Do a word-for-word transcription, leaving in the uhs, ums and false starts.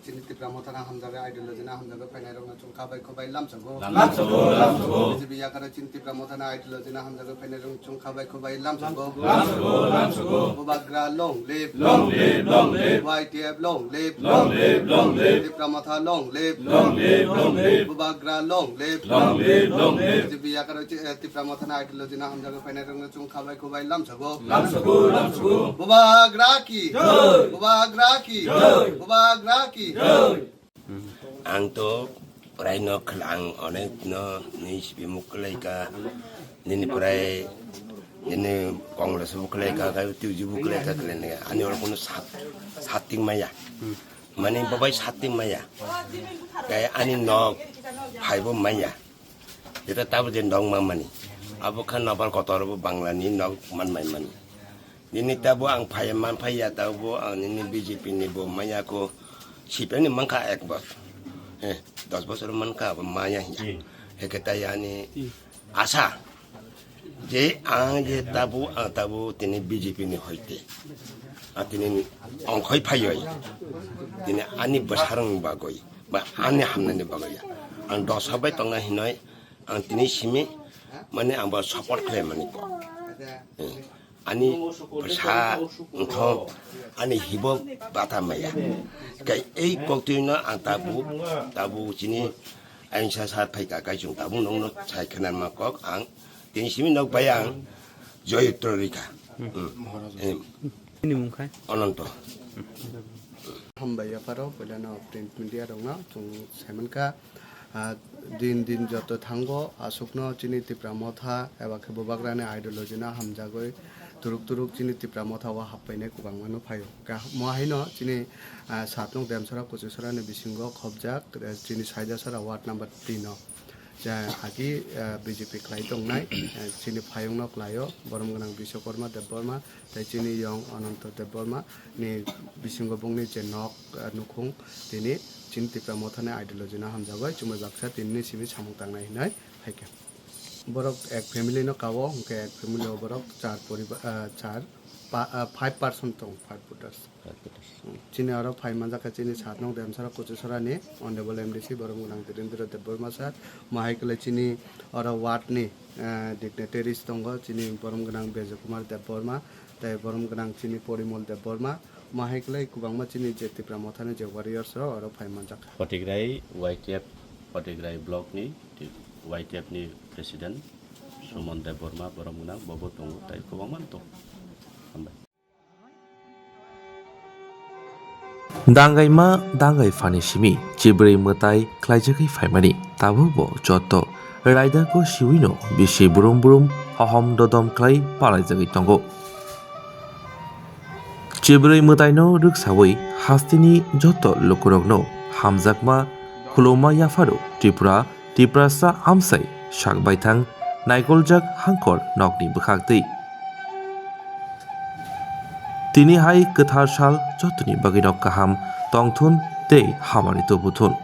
Chini Tipra Motha na hamjagwi, ideology na hamjagwi phainairokno chwng kha bai khubai lamsago. Lamsago, lamsago. B J P yakarwi chini Tipra Motha na ideology na hamjagwi phainairokno chwng kha bai khubai lamsago. Lamsago, lamsago. Bubagra long live. Long live, long live. Y T F long live. Long live, long live. Tipra Motha long live. Long live, long live. Bubagra long live. Long live, long live. B J P yakarwi chi-, eh, Tipra Motha na ideology na hamjagwi phainairokno chwng kha bai khubai lamsago. Lamsago, lamsago. Bubagra ki. Jai. Bubagra ki. Jai. Bubagra ki. Jai. Ang to prai no khla-, ang onek no ni sibimuk kwlai ka, nini prai, nini Congress bo kwlai ka, ka T J bo kwlai ka, kwlai nai. Ani oro kono sat, sat ting maya. Mani babai sat ting maya. Kai ani nok phai bo maya. Jeta tabo je nok ma mani. Abo kha nokbar kotor bo Bangla ni nok man mai mani. Nini tabo ang phai man phai ya, tabo ang nini B J P ni bo maya ko C P M ni mankha ek bosor. Eh, dos bosor mankha abo maya hiya. Hmm. Heke tai ani asa je ang je tabo, ang tabo tini B J P ni hoite. Ang tini ongkhoi phaioi. Tini ani bwsarang bagoi, ba ani hamnani bagoi ya. Ang dosa bai tongna hinoi, ang tini simi, mane ang bo support khlai mani ko. Eh, ani bwsa wngkha, ani hibo bata maya. Kai ei koktwino ang tabuk, tabuk chini ayungsa sar phaika kai chwng tabuk nokno sai khna ma kok ang tini simi nok bai ang joyutro rikha. Hmm. Eh, Nini mung khai? Ananto. Hambai yapharo, puilano print media rokno chwng saimankha, ah, din din joto thango, aswkno chini Tipra Motha eba khe Bubagrani ideology no hamjagwi turuk turuk chini Tipra Motha o happainai kwbangma no phaio. Ka-, mo haino chini, ah, satnok Demsara Kuchusarani bisingo khobjak, eh, chini Saidasara ward number three no. Ja, agi, ah, B J P khlai tongnai, eh, chini phayungno khlaio, borom gwnang Biswakarma Debbarma, tei chini yong Ananto Debbarma ni bisingo bongni je nok, ah, nukhung, tini chini Tipra Mothani ideology no hamjagwi chumui baksa tinini simi samung tangnai hinwi phaikha. Borok ek family no kao, hwnkhe ek family o borok char poriba-, ah, char pa-, ah, five person tong, five voters. Chini oro phai manjak kha chini satnok Demsara Kuchusarani Honorable M D C borom gwnang Dhirendra Debbarma sir, mo hai kwlai chini oro ward ni, eh, dignitaries tongo, chini borom gwnang Bejo Kumar Debbarma, tei borom gwnang chini Porimol Debbarma, mo hai kwlai kwbangma chini je Tipra Mothani je warriors rok oro phai manjak kha. Photograi Y T F, Photograi block ni Y T F ni president Suman Debbarma borom gwnang bobo tongo, tei kwbangma tongo. Hambai. Dangaima dangai phani simi chibrwi mwtai khlaijagwi phaimani, tabukbo joto raidangko siwino bisi brum brum hohom dodom khlai palaijagwi tongo. Chibrwi mwtaino rwksawi hasteni joto lukurokno hamjakma khuluma yapharo Tripura Tiprasa amsai sak baithang naikoljak hangkor nokni bwkhaktwi. Tini hai kwthar sal jotoni bagwino kaham tongthun tei hamari tubuthun.